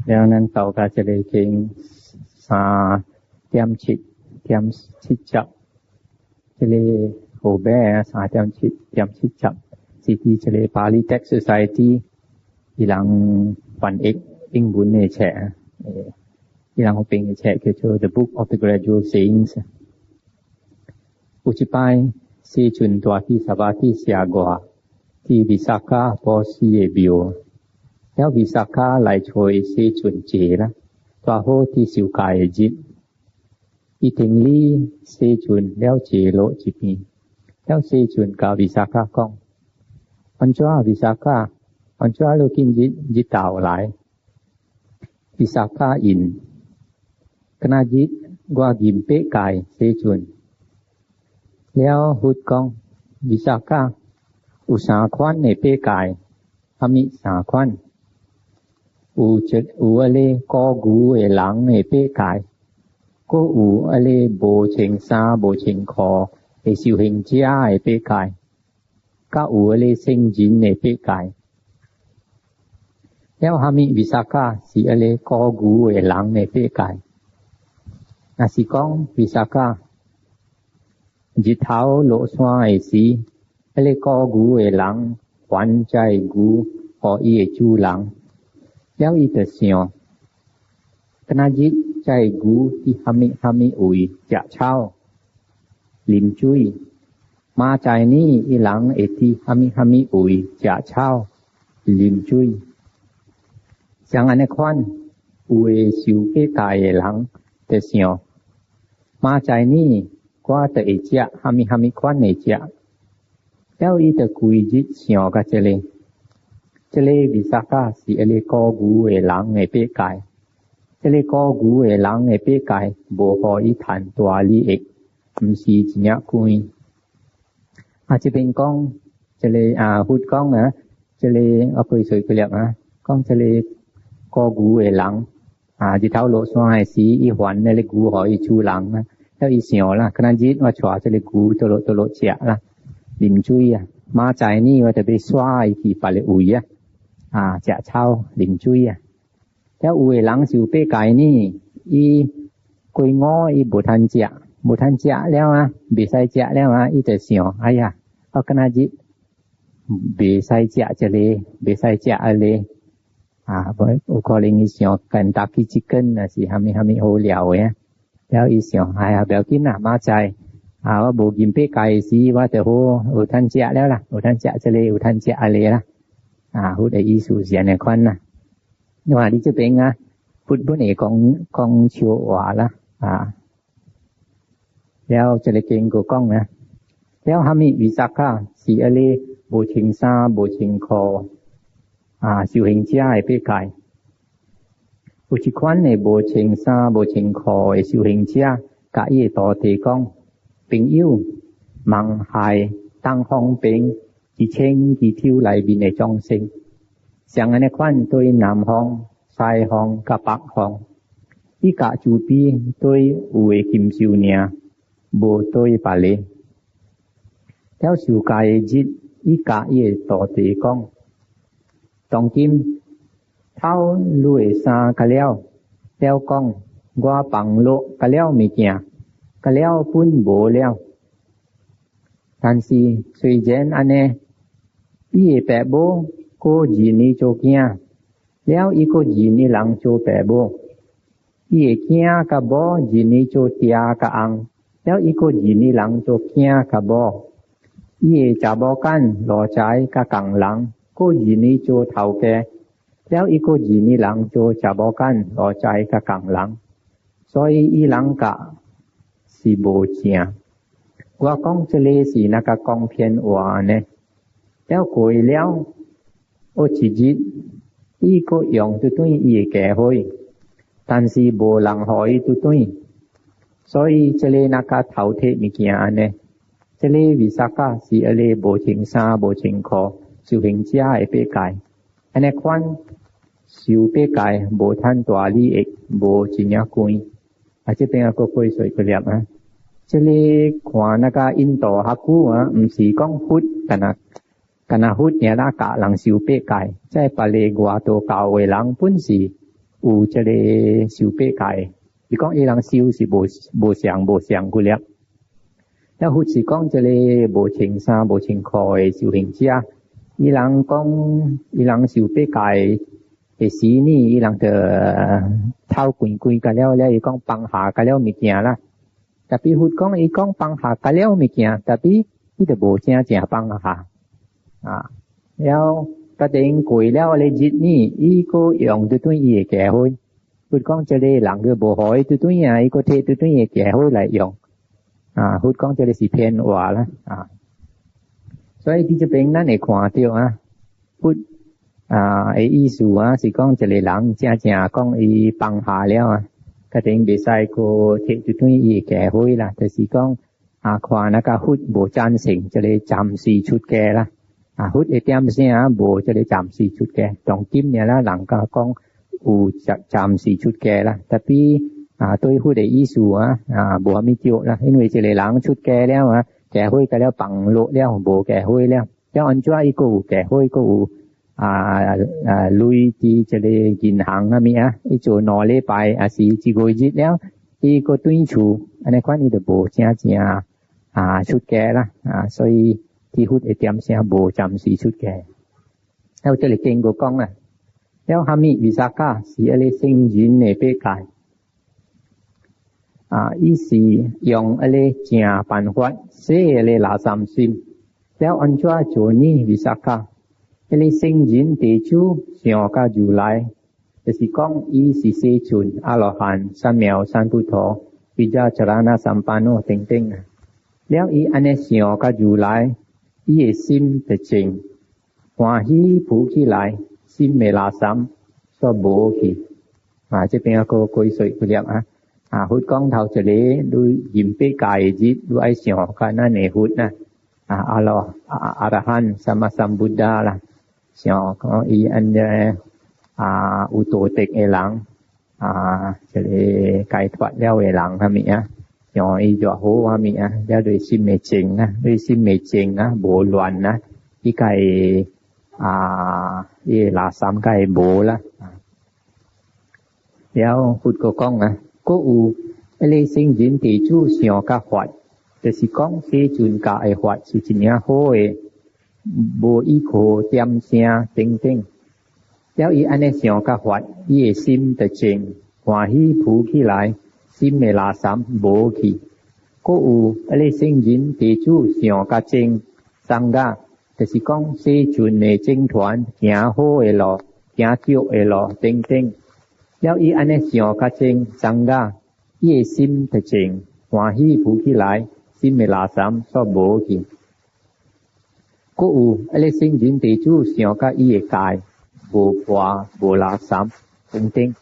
了咱到甲這个經3.7.70，這個號碼啊，3.7.70，是佇這個 Pali Text Society 伊人翻譯英文的冊啊，伊人有編的冊叫做 The Book of the Gradual Sayings。有一擺，世尊蹛佇薩瓦提舍外，佇毗薩迦波斯的廟，了毗薩迦來揣世尊坐啦，拄好佇受戒的日，伊頂禮世尊了坐落一邊，了世尊共毗薩迦講：按怎毗薩迦？按怎你今日日頭來？毗薩迦應：今仔日我認八戒，世尊。了佛講：毗薩迦，有三款的八戒，啥物三款？有一有彼個顧牛的人的八戒，閣有彼個無穿衫無穿褲的修行者的八戒，佮有彼個聖人的八戒。了啥物毗薩迦是彼個顧牛的人的八戒？若是講毗薩迦，日頭落山的時，彼個顧牛的人還這个牛予伊的主人，了伊就想，今仔日這个牛佇啥物啥物位食草、啉水，明仔載呢伊人會佇啥物啥物位食草、啉水。像按呢款，有的受八戒的人就想，明仔載呢，我就會食啥物啥物款的食，了伊就規日想共這个，這个毗薩迦是彼個顧牛的人的八戒，這个顧牛的人的八戒無予伊趁大利益，毋是真正貴。啊，這邊講這个啊，佛講啊，這个我過喙過粒啊，講這個顧牛的人啊，日頭落山的時，伊還那個牛予伊主人啊。了伊想啦，今仔日我帶這个牛佗落佗落食啦，啉水啊，明仔載呢我就欲徙伊去別个位啊，啊，食草啉水啊。了有的人受八戒呢，伊過午伊無通食，無通食了啊，袂使食了啊，伊就想，哎呀，我今仔日袂使食這个，袂使食彼个，啊，無有可能伊想 Kentucky Chicken，抑是啥物啥物好料的啊。了伊想，哎呀，不要緊啦，明仔載啊，我無認八戒時，我就好有通食了啦，有通食這个，有通食彼个啦。啊，佛的意思是按呢款啦。你話你這邊啊，佛本會講講笑話啦，啊，了這个經閣講啊，了啥物毗薩迦是彼個無穿衫無穿褲啊，修行者的八戒。有一款的無穿衫無穿褲的修行者，共伊的徒弟講：朋友，望害東方邊1000只手內面的眾生，像按呢款對南方、西方佮北方，伊共慈悲對有的禽獸爾，無對別个。了受戒的日，伊共伊的徒弟講：當今偷你的衫較了，了講我放落較了物件，較了本無了。但是雖然按呢，伊的爸母閣認伊做囝，了伊閣認伊人做爸母。伊的囝佮某認伊做爹佮翁，了伊閣認伊人做囝佮某。伊的查某干、奴才佮工人，閣認伊做頭家，了伊閣認伊人做查某干、奴才佮工人，所以伊人共是無正。我講這个是那個講騙話呢？了過了，有一日，伊閣用拄轉伊的家伙，但是無人予伊拄轉，所以這个那個偷提物件按呢？這個毗薩迦是一个無穿衫無穿褲修行者的八戒，按呢款受八戒無趁大利益，無真正貴。啊，這邊還閣過歲過粒啊！這个看那個印度較久啊，毋是講佛，干焦干焦佛爾啦教人受八戒，這別个外道教的人本是有有這个受八戒，伊講伊人修是無無相無相幾粒。了佛是講這个無穿衫無穿褲的修行者，伊人講伊人受八戒的時呢，伊人就頭關關甲了了，伊講放下甲了物件啦。Tapi 佛講伊講放下甲了物件，tapi 伊就無正正放下啊。了，決定過了个日呢，伊閣用對對伊的家伙。佛講這个人佢無予伊對對啊，伊閣提對對伊的家伙來用。啊，佛講這个是騙話啦啊。所以佇這邊咱會看著啊，佛啊的意思啊，是講一个人正正講伊放下了啊，決定袂使閣提對對伊的家伙啦，就是講啊，看那個佛無贊成這个暫時出家啦。啊，佛會點聲啊，無這个暫時出家，當今日啦，人家講有暫暫時出家啦，tapi 啊，對佛的意思啊，啊，無啥物對啦，因為一個人出家了啊，家伙甲了放落了，無家伙了，了按怎伊閣有家伙，閣有啊啊鐳佇這个銀行啥物啊，伊做2禮拜，抑是一個月了，伊閣轉厝，按呢款伊就無正正啊出家啦，啊，所以佇佛的點聲無暫時出家。了這个經閣講啦，了蝦米 Visakha 是彼个聖人的八戒，啊，伊是用彼个正辦法洗彼个垃圾心。了按怎做呢？Visakha，彼个聖人地主想甲如來，就是講伊是世尊、阿羅漢、三藐三菩提、Vijja-carana sampanno 等等啊。了伊按呢想甲如來，伊的心就靜，歡喜浮起來，心的垃圾煞無去。啊，這邊閣解說幾粒啊。啊，佛講頭一个，你認八戒的日，你愛想甲咱的佛啊，啊阿羅阿阿羅漢、samma sambuddha 啦，想講伊按呢啊有道德的人，啊，這个解脫了的人，啥物啊？想伊就好啥物啊？了你心會靜啊，你心會靜啊，無亂啊，伊才會啊，伊的垃圾才會無啦。了佛閣講啊，閣有彼個聖人地主想甲法，就是講世尊教的法是真正好的，無依靠點聲等等。了伊按呢想甲法，伊的心就靜，歡喜浮起來，心的垃圾無去。閣有彼個聖人地主想甲正，Sangha，就是講世尊的僧團行好的路，行對的路等等。了伊按呢想甲正，Sangha，伊的心就靜，歡喜浮起來，心的垃圾煞無去。閣有彼個聖人地主想甲伊的戒無破無垃圾等等。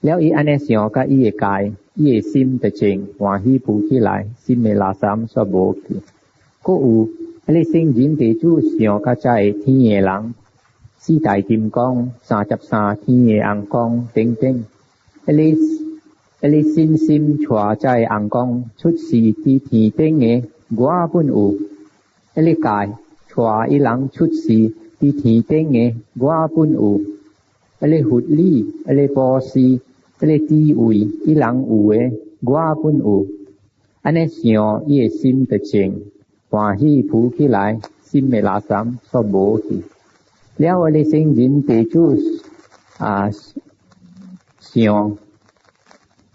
了伊按呢想甲伊的戒，伊的心就靜，歡喜浮起來，心的垃圾煞無去。閣有彼個聖人地主想甲遮个天的人，四大金剛、33天的尪公等等，彼个彼个信心帶遮个尪公出世佇天頂的，我本有；彼个戒帶伊人出世佇天頂的，我本有；彼个佛理、彼个布施、彼个智慧，伊人有的，我本有。按呢想，伊的心就靜，歡喜浮起來，心的垃圾煞無去。了，彼个聖人地主啊，想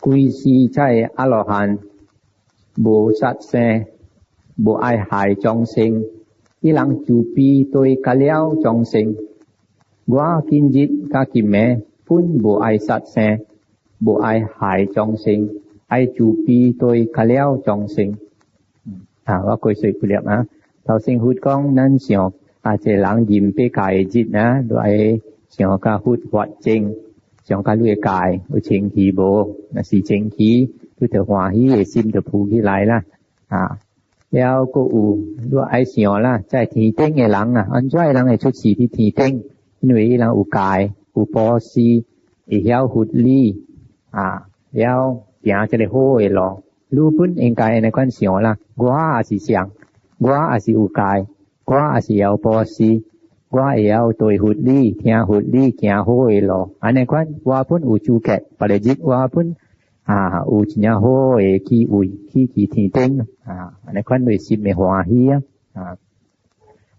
歸是這个阿羅漢無殺生，無愛害眾生，伊人慈悲對甲了眾生。我今日佮今暝本無愛殺生，無愛害眾生，愛慈悲對甲了眾生。啊，我解說幾粒啊。頭先佛講，咱想啊，一個人認八戒的日啊，都愛想甲佛法正，想甲你的戒有清氣無？若是清氣，你就歡喜的心就浮起來啦。啊，了閣有你愛想啦，在天頂的人啊，按怎的人會出世佇天頂？因為伊人有戒，有布施，會曉佛理，啊，了行這个好的路。你本應該按呢款想啦，我也是誰，我也是有戒，我也是有布施，我會曉對佛理，聽佛理，行好的路。按呢款我本有資格，別个日我本啊有真正好的機會去去天頂啊！按呢款內心會歡喜啊！啊，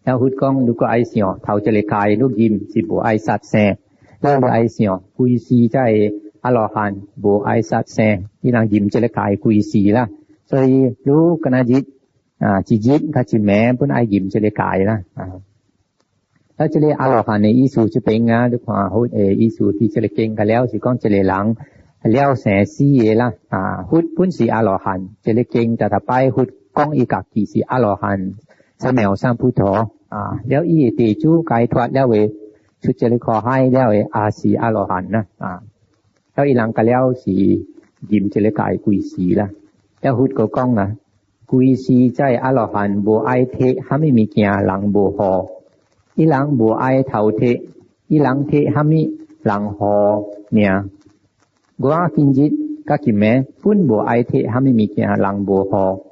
了佛講，如果愛想頭一个戒，你禁是無愛殺生，了你愛想幾時才會阿羅漢無愛殺生，伊人禁這个戒幾時啦？所以你今仔日啊，一日佮一暝本愛禁這个戒啦啊！啊，這个阿羅漢的意思這邊啊，你看佛的意思，佇這个經個了是講一个人了生死的啦。啊，佛本是阿羅漢，這个經逐逐擺佛講伊家己是阿羅漢，三藐三菩提啊。了伊的弟子解脫了會出這个苦海了會也是阿羅漢啦。啊，了伊人個了是禁這个戒幾時啦。了佛閣講啊，幾時才阿羅漢無愛提蝦米物件，人無予。伊人無愛偷提，伊人提蝦米人予爾。我今日佮今暝本無愛提蝦米物件，人無予，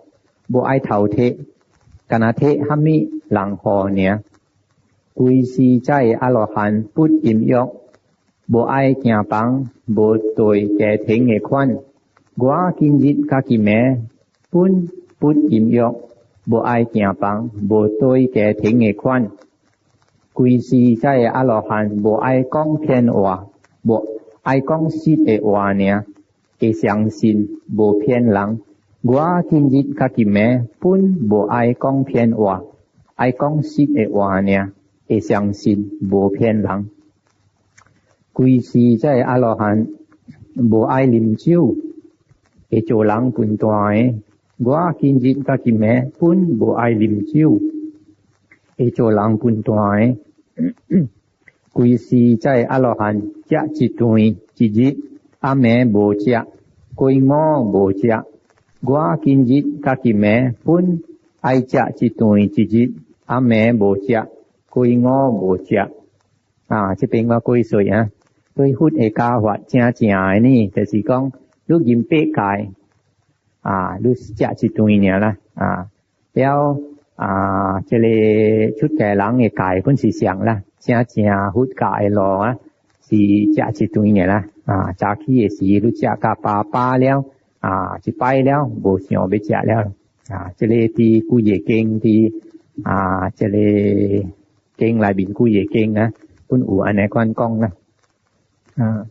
無愛偷提，干焦提蝦米人予爾。幾時才阿羅漢不淫欲，無愛行房，無對家庭的款。我今日佮今暝本不淫欲，無愛行房，無對家庭的款。幾時才阿羅漢無愛講騙話，無愛講實的話爾，會相信無騙人。我今日佮今暝本無愛講騙話，愛講實的話爾，會相信無騙人。幾時才阿羅漢無愛啉酒，會做人笨蛋的。我今日佮今暝本無愛啉酒，會做人笨蛋的。幾時才阿羅漢食一頓一日，暗暝無食，歸午無食。我今日佮今暝本愛食一頓一日，暗暝無食，歸午無食。啊，這邊我解說啊，對佛的教法正正的呢，就是講你禁八戒啊，你食一頓爾啦，啊，了啊，這个出家人的戒本是上啦，正正佛教的路啊，是食一頓爾啦，啊，早起的時你食甲飽飽了，啊，一擺了無想欲食了，啊，這个佇幾个經佇啊，這个經內面幾个經啊，本有按呢款講啦，啊，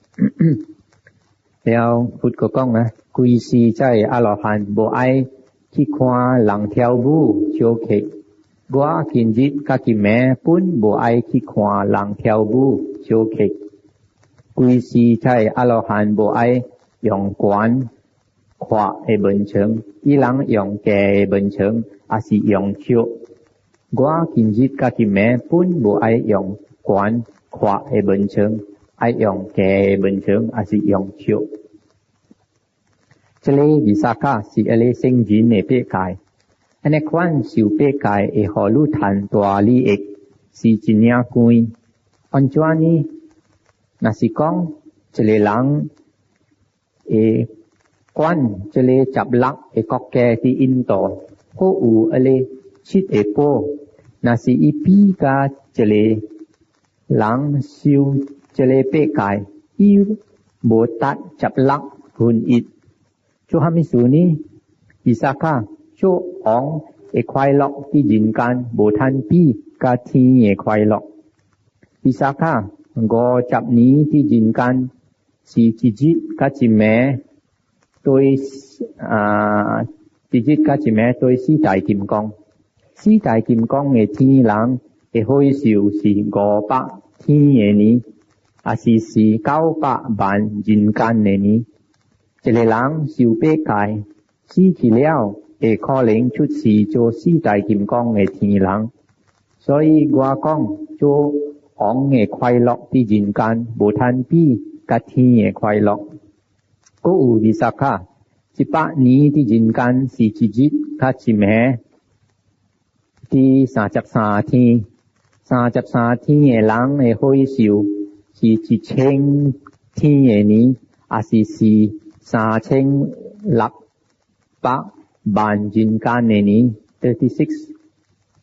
了佛閣講啊，幾時才阿羅漢無愛去看人跳舞笑客，我今日佮今暝本無愛去看人跳舞笑客。幾時才阿羅漢無愛用懸闊的門窗，伊人用低的門窗，抑是用石。我今日佮今暝本無愛用懸闊的門窗，愛用低的門窗，抑是用石。這个彌薩卡是一个聖人的八戒，按呢款受八戒會予你趁大利益，是真正貴。按怎呢？若是講一個人會管這个16个國家佇印度，好有一个七个寶，若是伊比佮一个人受這个八戒，伊無達1/16。做蝦米事呢？彌薩卡做王的快樂佇人間無通比佮天的快樂。彌薩卡50年佇人間是一日佮一暝對啊，一日佮一暝對四大金剛。四大金剛的天人的歲壽是500天的年，抑是是900萬人間的年。一个人受八戒，死去了，會可能出世做四大金剛的天人。所以我講做王的快樂佇人間無通比佮天的快樂。閣有彌薩卡，100年佇人間是一日佮一暝，佇33天，33天的人的歲壽是1000天的年，抑是是3600萬人間的年，36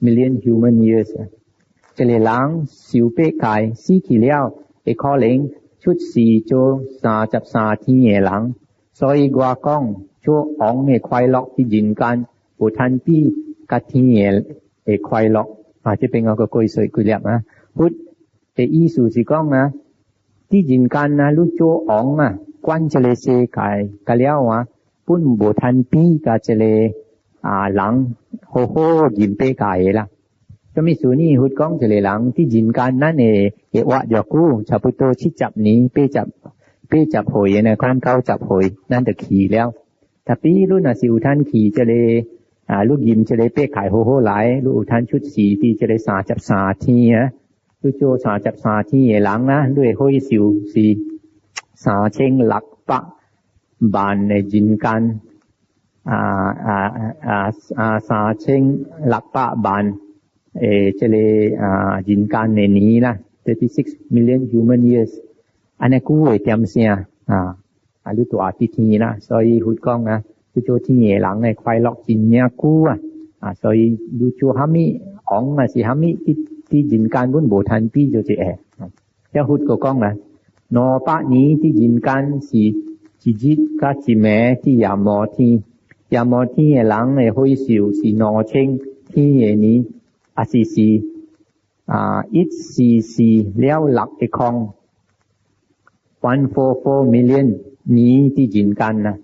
million human years。一个人受八戒死去了，會可能出世做三十三天的人。所以我講，做王的快樂佇人間，無通比佮天的快樂。啊，這邊我閣解說幾粒啊。佛的意思是講啊，佇人間啊，你做王啊，管這个世界，佮了啊，本無通比佮這个啊人好好認八戒的啦。啥物事呢？佛講一個人佇人間，咱會活偌久，差不多70年、80歲呢，可能90歲，咱就去了。Tapi 你若是有通去這个啊，你認這个八戒好好來，你有通出世佇這个三十三天啊，你做三十三天的人啊，你的歲壽是3600萬的人間，啊啊啊啊3600萬的這个啊人間的年啦，36 million human years，按呢久的點聲啊，啊你住佇天啦，所以佛講啊，你做天的人的快樂真正久啊，啊所以你做蝦米王啊是蝦米，佇佇人間本無通比就一個。了佛閣講啊，200年佇人間是一日佮一暝佇夜摩天，夜摩天的人的歲壽是2000天的年，抑是是啊144了6個空，144 million 年佇人間啊。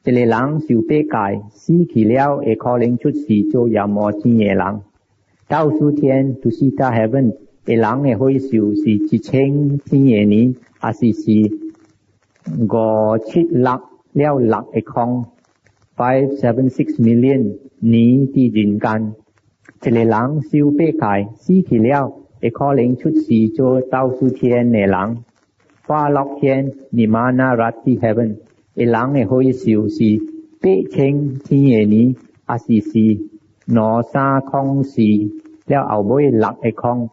一个人受八戒死去了，會可能出世做夜摩天的人。兜率天 Tusita Heaven 的人的歲壽是1000天的年，抑是是576了6個空，576 million 年佇人間。一个人受八戒死去了，會可能出世做兜率天的人。化樂天 Nimmanarati Heaven 的人的歲壽是8000天的年，抑是是2304了後尾6個空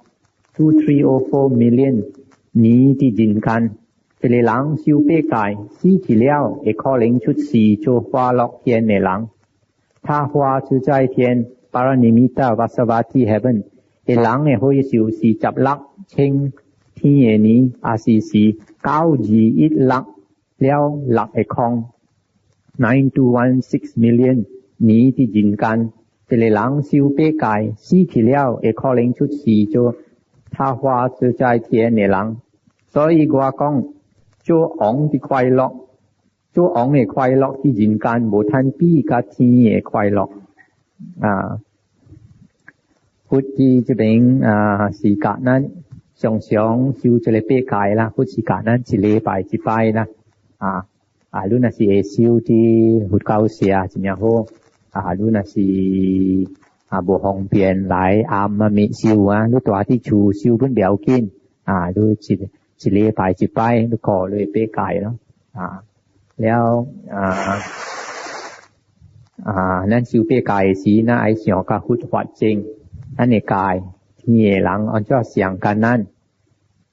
，2304 million 年佇人間。一个人受八戒死去了，會可能出世做化樂天的人。他化自在天 Paranimmita Vasavatti Heaven 的人的歲壽是16千天的年，抑是是9216了6個空，9216 million 年佇人間。一个人受八戒死去了，會可能出世做他化自在天的人。所以我講，做王的快樂，做王的快樂佇人間無通比佮天的快樂啊！佛佇這邊啊是教咱常常修這个八戒啦，佛是教咱一禮拜一擺啦。啊啊，你若是會修佇佛教舍真正好。啊，你若是啊無方便來庵仔暝修啊，你蹛佇厝修本袂要緊。啊，你一一禮拜一擺，你顧你八戒咯。啊，了啊啊，咱修八戒時，咱愛想佮佛法僧，咱的戒天的人按怎上過咱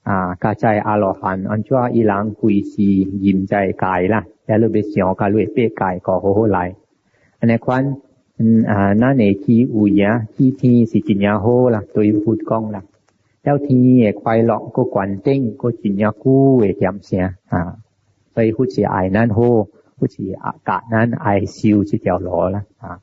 啊，佮這阿羅漢按怎伊人規時認這戒啦，了你欲想佮你的八戒顧好好來。按呢款，嗯啊，咱會去有影去天是真正好啦，對佛講啦。了天的快樂，閣懸頂，閣真正久的點聲啊！所以佛是愛咱好，佛是教咱愛修這條路啦啊！